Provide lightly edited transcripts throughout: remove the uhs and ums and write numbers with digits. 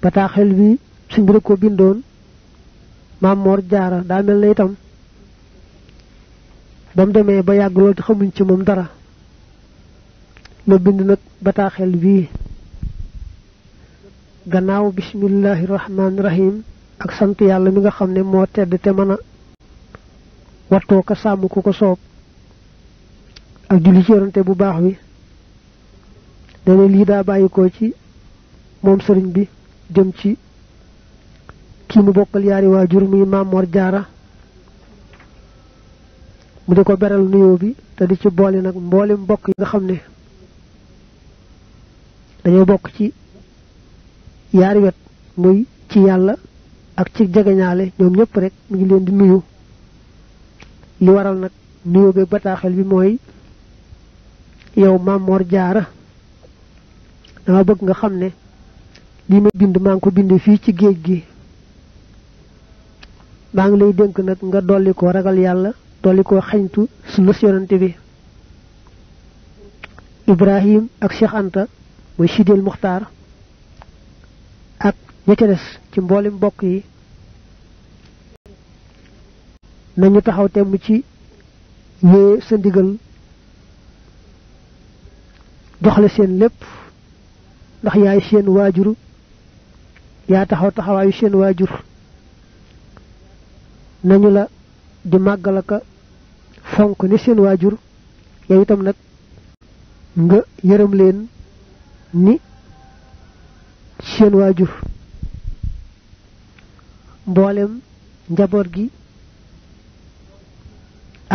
bataaxel bi suñ bi ko bindoon Maam Mor Jaara daa mel na itam ba mu demee ba yàgg lool te xamuñ ci moom dara la bind nag bataaxel bii gannaaw bismillahi rahmaani rahim ak sant yàlla mi nga xam ne moo tedd te mën a wattoo ko sàmm ku ko soob ak julli ci yonante bu baax bi dane lii daa bàyyikoo ci moom sëriñ bi jëm ci kii mu bokkal yaari waajur muy Maam Mor Jaara mu di ko beral nuyoo bi te di ci boole nag mboolem mbokk yi nga xam ne dañoo bokk ci yaari wet muy ci yàlla ak ci jegeñaale ñoom ñëpp rek mu ngi leen di nuyu li waral nag nuyoo bi bataaxel bi mooy yow Maam Mor Jaara dama bëgg nga xam ne lii ma bind maa ngi ko bind fii ci géej gi maa ngi lay dénk nag nga dolli ko ragal yàlla dolli ko xañtu sunna yonante bi Ibrahim ak Cheikh Anta mooy Sidil Muxtaar ak ña ca des ci mboolem mbokk yi nañu taxaw temm ci wée sa ndigal joxle seen lépp ndax yaay seen waajur yaa taxaw taxawaayu seen waajur nañu la di màggal aka fonk ni seen waajur yow itam nag nga yërëm leen ni seen waajur mboolem njaboot gi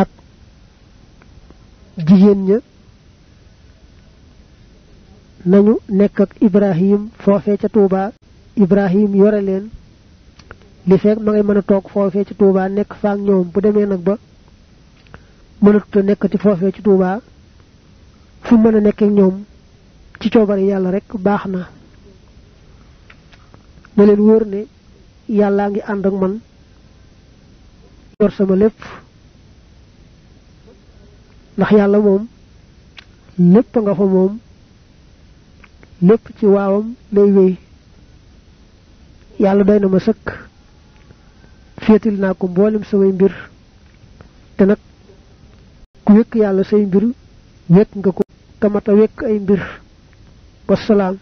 ak jigéen ña nañu nekk ak Ibrahim foofee ca Tuuba Ibrahim yore leen li fekk ma ngay mën a toog foofee ci Tuuba nekk faak ñoom bu demee nag ba mënatuta nekkati foofee ci Tuuba fu mën a nekk ak ñoom ci coobare yàlla rek baax na leen wóor ne yàllaa ngi ànd ak man yor sama lépp ndax yàlla moom lépp nga fa moom lépp ci waawam lay wéy yàlla doy na ma sëkk féetal naa ko mboolem samay mbir te nag ku wékk yàlla say mbir wékk nga ko kamata wékk ay mbir wasalaam